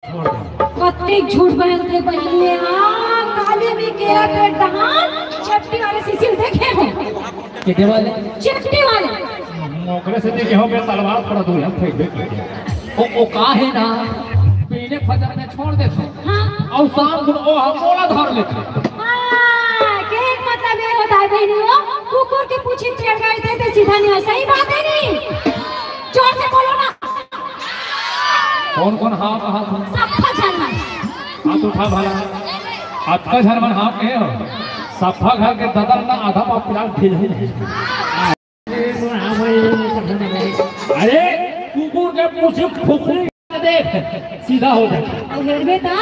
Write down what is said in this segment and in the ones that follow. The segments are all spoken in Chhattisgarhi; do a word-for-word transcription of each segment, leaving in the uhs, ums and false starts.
कत्ते झूठ बोलथे बहिनी, हाँ, काली में केरा के डहान चट्टी वाले सिसिल देखे हो। कितने वाले? चट्टी वाले। ओकरे से देखे हो, मैं तलवार थोड़ा दूर है, फेंक दे। ओ, ओ का है ना, पीने फजर में छोड़ देथे। हाँ। अउ शाम को ओ हम मोला धर लेथे। हाँ, के एक मतलब ये होता है बहिनी हो, कुकुर के पूछी टेढ़ गए थे तो सीधा नहीं हो, सही बात है नहीं? जोर से बोलो ना। कौन कौन हाँ कहा था? सफा झन। हाथ उठा भला। अतका झन मन हाँ कहे हो। सफा घर के ददन ना आधा पाव प्याज ढील ही नहीं। अरे, कुकुर के पूछी फुकरी देख, सीधा हो जाता। अउ हेरबे ता?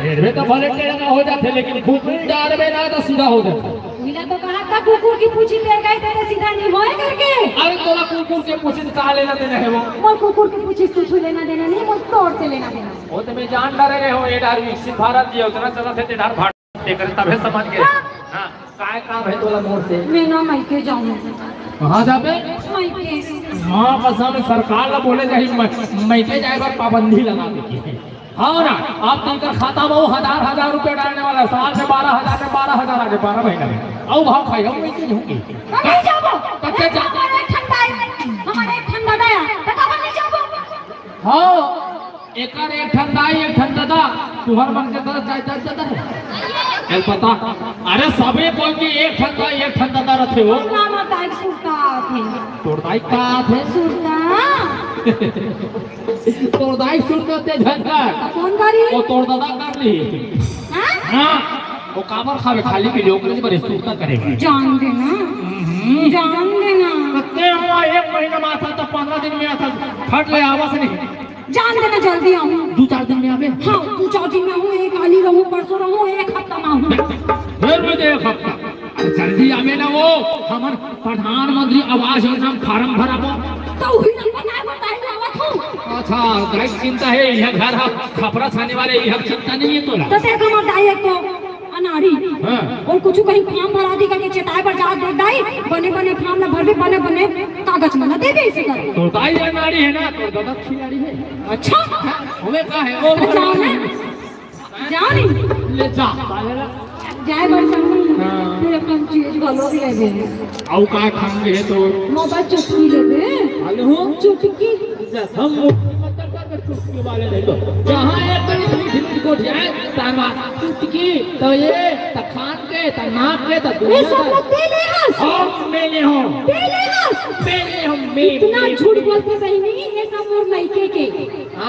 हेरबे तो भले टेढ़ा हो जाते, लेकिन फुकरी डारबे ना तो सीधा हो जाता। मिला तो कहा था कुकुर की पूछी टेढ़ गए थे तो सीधा नहीं होए करके। अरे तोला कुकुर के पूछी से कहा लेना देना है वो? मोर कुकुर की पूछी से कुछ लेना देना नहीं, मोर तोर से लेना देना। वो तो मैं जान डरे रहे हो, ये डार विकसित भारत ये उतना चला थे, ते डार भाड़ देकर तबे समझ गए। हाँ, काय काम है तोला मोर से? मैं ना मायके जाऊँ। कहाँ जाबे? मायके। माँ कसम, सरकार ला बोले जाही, मैं, मायके जाए बर पाबंदी लगा देती है। हाँ ना, आप तो इनका खाता में वो हजार हजार रुपया डालने वाला है, साल में बारह हजार में बारह हजार आ गए, बारह महीना में। आओ भाव खाई, आओ मैं चीज होंगी। तो नहीं जाबो। कब तक जा- हमारे एक ठंडा है, हमारे एक ठंडा दया, तो कब नहीं जाबो? हाँ, एकर एक ठंडा, एक ठंडा दा, तुहर मन के तरफ जाए, जाए, जाए, जाए। चल पता, अरे सबे कोई के एक ठंडा, एक ठंडा दा रखे हो। ना, ना, दाई सुरता थे। तोर दाई का थे? सुरता। तोर दाई सुन के ते झंझट। तो कौन करी? वो तोर दादा कर ली। हाँ? हाँ, वो काबर खावे खाली के लोग करे बरे सुरता करे। जान देना। हम्म। जान देना। कत्ते हुआ एक महीना में आता तो पन्द्रह दिन में आता, फट ले आवाज नहीं। जान देना जल्दी आऊँ। दो चार दिन में आवे। हाँ, दो चार दिन में आऊँ, एक आली रहूँ, परसों रहूँ, एक हफ्ता में आऊँ। फिर भी दे एक हफ्ता। अरे जल्दी आवे ना वो, हमर प्रधानमंत्री आवास योजना में फार्म भराबो। तो वही नंबर ना बताए में आवत हूँ। अच्छा, दाई चिंता है, यह घर हम खपरा छाने वाले, यह चिंता नहीं है तोला। तो तेरे को मत दाई एक तो अनाड़ी। हाँ। और कुछ कहीं फार्म भरा दी करके चेताए पर जा दे दाई, बने बने फार्म ना भर भी बने बने कागज में ना दे दे इसी कर। तो दाई अनाड़ी है ना, तो दादा खिलाड़ी है। अच्छा? हमें का है? ओ तो जाओ ना। जाओ नहीं। ले जा। जाए बर संग हाँ। फिर अपन चीज घलो ले दे। आउ का खाएंगे है तो? मोबाइल चुटकी ले दे। हेलो? चुटकी। जा, हम मोटी मत कर कर चुटकी वाले नहीं तो। जहाँ एक करी मीठी मीठी को जाए, तामा चुटकी, तो ये, तो खान के, तो नाक के, तो ये दुनिया सब का। लोग दे ले हस। और मैं ले हूँ। दे ले हस। मैं ले हूँ, मैं, इतना मैं, झूठ मैं। बोलते बहिनी, ये सब मोर मायके के।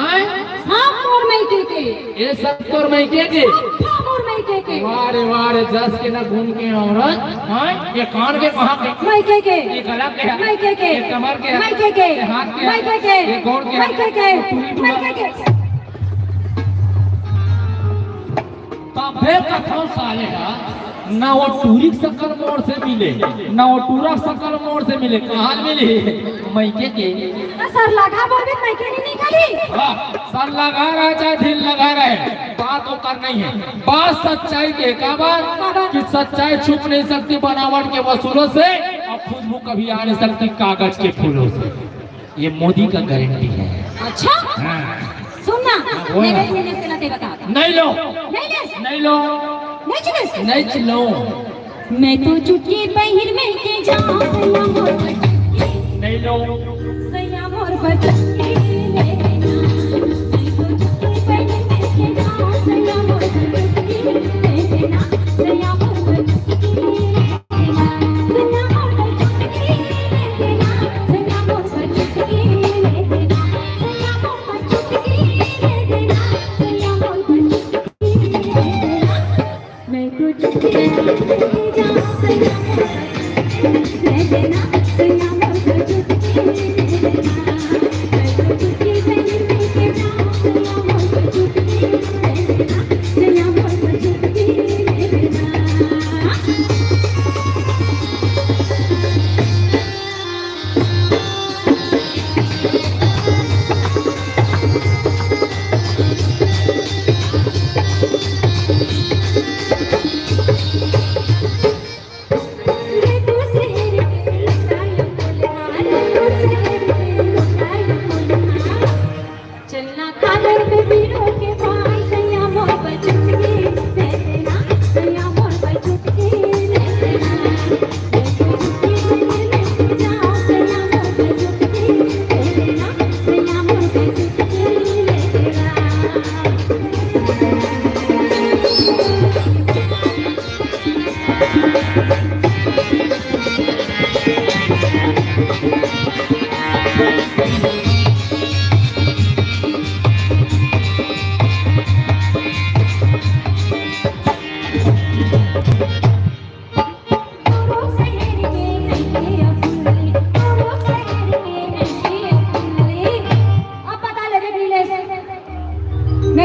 आय? सब मोर मायके के। ये सब तोर मायके के? सब था मोर मायके के। वाह रे वाह रे, जस के ना गुन के औरत। हाँ? ये कान के कहाँ के? मायके के। ये गला के? मायके के। ये कमर के? मायके के। ये हाथ के? मायके के। ये गोड़ के? मायके के। ये टूरी टूरा? मायके के। तबे कथौं साले हा, ना वो टूरी के सकल मोर से मिले, ना वो टूरा के सकल मोर से मिले। कहाँ मिली? मायके के। ना सर लगा बोलबे, मायके नहीं निकली। हाँ, सर लगा रहा चाहे दिल लगा रहे, बात ओकर नहीं है। बात सच्चाई के। का बात? का बात? कि सच्चाई छुप नहीं सकती बनावट के वसूलों से, और खुशबू कभी आ नहीं सकती कागज के फूलों से। ये मोदी का गारंटी है। अच्छा? हाँ। सुन ना, वो है। मेरे मिलने से ना तेरा था। नहीं लो। नहीं ले। नहीं लो। नहीं चले। नहीं चलो। मैं तो चुटकी पहिर में के जाऊं, सैया मोर बचकी। नहीं लो। सैया मोर बचकी ले लेना। मैं तो चुटकी पहिर में के जाऊं, सैया मोर बचकी ले लेना। सैया मोर बचकी ले लेना। सैया मोर बचकी ले लेना। सैया मोर बचकी ले लेना। सैया मोर बचकी ले लेना। सैया मोर बचकी ले लेना। मैं तो चुटकी पहिर में के जाऊं, सैया मोर बचकी ले लेना। सैया मोर बचकी ले लेना।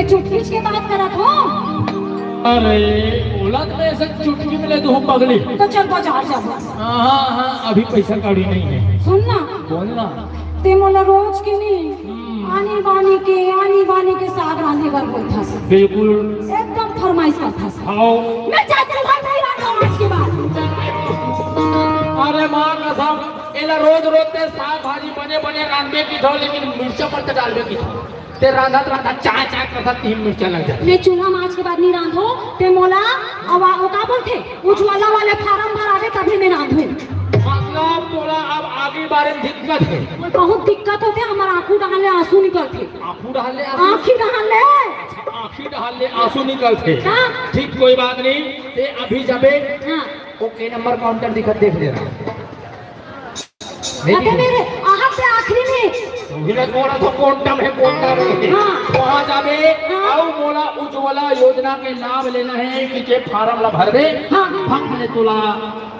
चुटकी के बात करत हो। अरे, बोला तो मैं ऐसे चुटकी में ले दूँ पगली। तो चल बाजार जाबो। हाँ, हाँ, हाँ, अभी पैसा कौड़ी नहीं है। सुन ना। बोल ना। ते मोला रोज के नहीं, हम्म। आनी बानी के, आनी बानी के साग रांधे बर बोलथस। बिल्कुल। एकदम फरमाइश करथस। हाँ। मैं चाचा घर नहीं रहता आज के बाद। अरे माँ कसम, एला रोज रोज ते साग भाजी बने बने रांधबे की थो, लेकिन मिर्चा मत डालबे की थो। ते रांधत रांधत चाय चाय करथस, तीन मिर्चा लग जाथे। मैं चूल्हा में आज के बाद नहीं रांधो, ते मोला अब आ-, ओ का बोलथे, उज्ज्वला वाले फार्म भरावे तभी मैं रांधू। मतलब तोला अब आगे बारे में दिक्कत है? वो बहुत दिक्कत होथे, हमर आंखू डहान ले आंसू निकलथे। आंखू डहान ले आंसू? आंखी डहान ले। अच्छा, आंखी डहान ले आंसू निकलथे। हाँ। ठीक, कोई बात नहीं, ते अभी जाबे। हाँ। ओ के नंबर काउंटर दिखत देख लेना। अबे मेरे आहत से आखिरी में। उही में कोन तो कोंटम है, कोंटम है। हाँ। वहाँ जाबे, हाँ। अउ मोला उज्ज्वला योजना के लाभ लेना है कि के फार्म ला भर दे। हाँ। भंग ले तोला,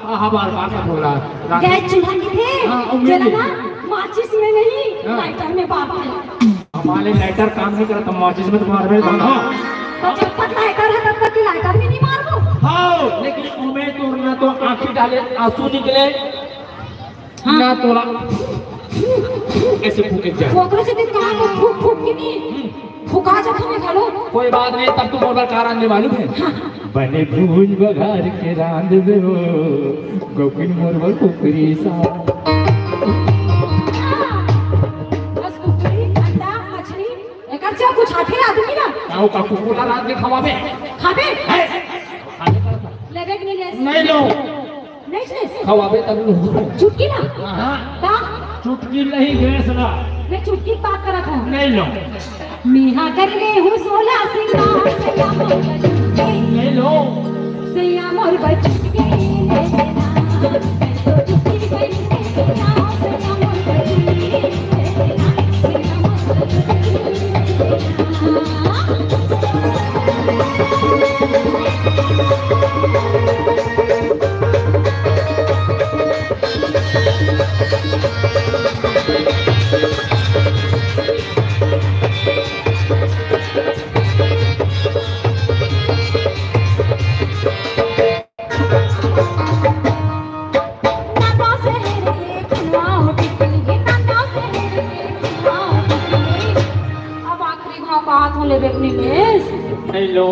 हमार बात बोला। गैस चूल्हा की थे, हाँ, उम्मीद जेला नहीं। ना, माचिस में नहीं, हाँ। लाइटर में बार बार। हमारे लाइटर काम नहीं करता, माचिस में तो मार में बंधा। तो जब तक लाइटर है, तब तक की लाइटर भी नहीं मारबो। हाँ, लेकिन उमे तोरना तो आंखी डाले, आंसू निकले। हाँ। ना तोला ऐसे फूके जा। ओकरे से दिन कहा तो फूक फूक के नहीं, फुका जाता मैं घलो। कोई बात नहीं, तब तू मोर बर का रांधे मालूम है? हाँ। बने भूंज बघार के रांध दे हो, गौकिन मोर बर कुकरी सा। हाँ। बस कुकरी, अंडा, मछली, एकर से कुछ आथे आदमी ना। आओ का कुकुर ला रांध के खवाबे? खाबे? है। लेबे कि नहीं ले? नहीं लो। नहीं ले? खवाबे तब लो। चुटकी ना? हाँ। का? चुटकी नहीं, गैस ना। मैं चुटकी की बात करत हूँ। नहीं लो। मीहा कर ले हूँ सोला सिंगार, सैया मोर बचुटकी। नहीं लो। सैया मोर बचुटकी ले लेना। तो चुटकी बन के ना, सैया मोर बचुटकी ले लेना। सैया मोर बचुटकी ले लेना। अब आखिरी घाव का हाथ में लेबे के निवेश। नहीं लो।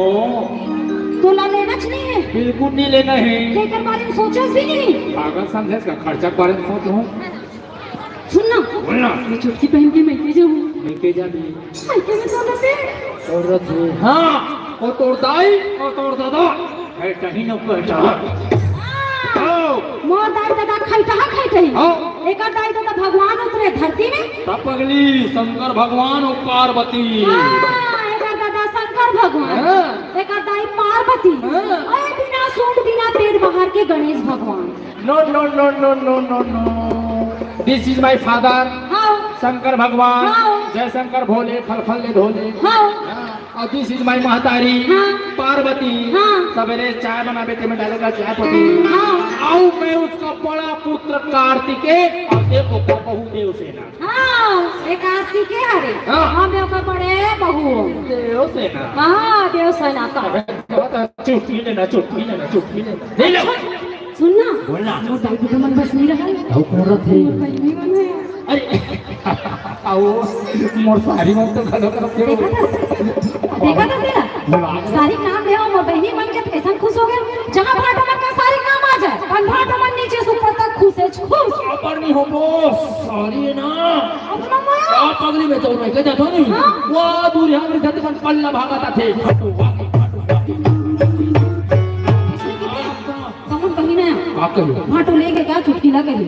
तोला लेना च नहीं है? बिल्कुल नहीं लेना है। लेकर बारे में सोचस भी नहीं। पागल समझेस का? खर्चा के बारे में सोच हूँ। सुन ना। बोल ना। ये चुटकी पहन के मइके जाऊँ। मइके जाबे। मइके में तो रहते। और रहते। हाँ, वो तोर दाई, वो तोर दादा। है कहीं न कोई डहर। हाँ। आओ। मोर दाई दादा खैटहा खैटही। हाँ। एकर दाई दादा भगवान उतरे धरती में। तब पगली शंकर भगवान और पार्वती। हाँ, एकर दादा शंकर भगवान। हाँ। एकर दाई पार्वती। हाँ। अरे बिना सूंड बिना पेट बाहर के गणेश भगवान। No, no, no, no, no, no, no। This is my father। हाँ। शंकर भगवान। हाँ। जय शंकर भोले, खल खल ले धोले। हाँ। हाँ। और this is my महतारी, हाँ। पार्वती। हाँ। सवेरे चाय बनाबे ते में डालेगा चाय पत्ती। हाँ। अउ मैं उसका बड़ा पुत्र कार्तिकेय, और देखो, बहू देवसेना। हाँ, ये कार्तिकेय हरे। हाँ। हाँ, मैं ओकर बड़े बहू हूँ। देवसेना। हाँ, देवसेना का। अबे, चुटकी लेना, चुटकी लेना, चुटकी लेना। नहीं लो। सुन ना। बोल ना। मोर दाई ददा मन बस नहीं रहा। अउ कोन रथे? मोर बहिनी मन है। अरे, आओ, मोर सारी मन तो घलो करते हो। देखा था? देखा था तेरा? बुला। सारी नाम ले आओ, मोर बहिनी मन के कैसन खुश हो गया। जहाँ भाटो मन का सारी नाम आ जाए, हम भाटो मन नीचे से ऊपर तक खुश है, खुश। ऊपर नहीं हो, बॉस, सारी है ना। अपना माया। आप पगली में चल रहे, क्या जाता नहीं? हाँ। वाह, दूर यहाँ मेरी धरती पर पल्ला भागा था थे। भाटो, वाह, भाटो, वाह। इसने की थी? कमन बहिना। का कहियो? भाटो लेके का चुटकी ला कही।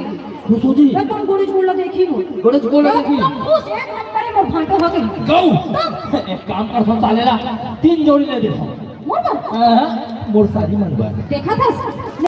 खुश हो जी। मैं तुम गोड़े गोड़ ला देखी हो। गोड़े गोड़ ला देखी। तुम खुश एक नंबर है, मोर भाटो हो गई। गौ। तुम। एक काम कर, हम साले ला तीन जोड़ी ले दे। मोर बर? हाँ, मोर सारी मन बर। देखा था?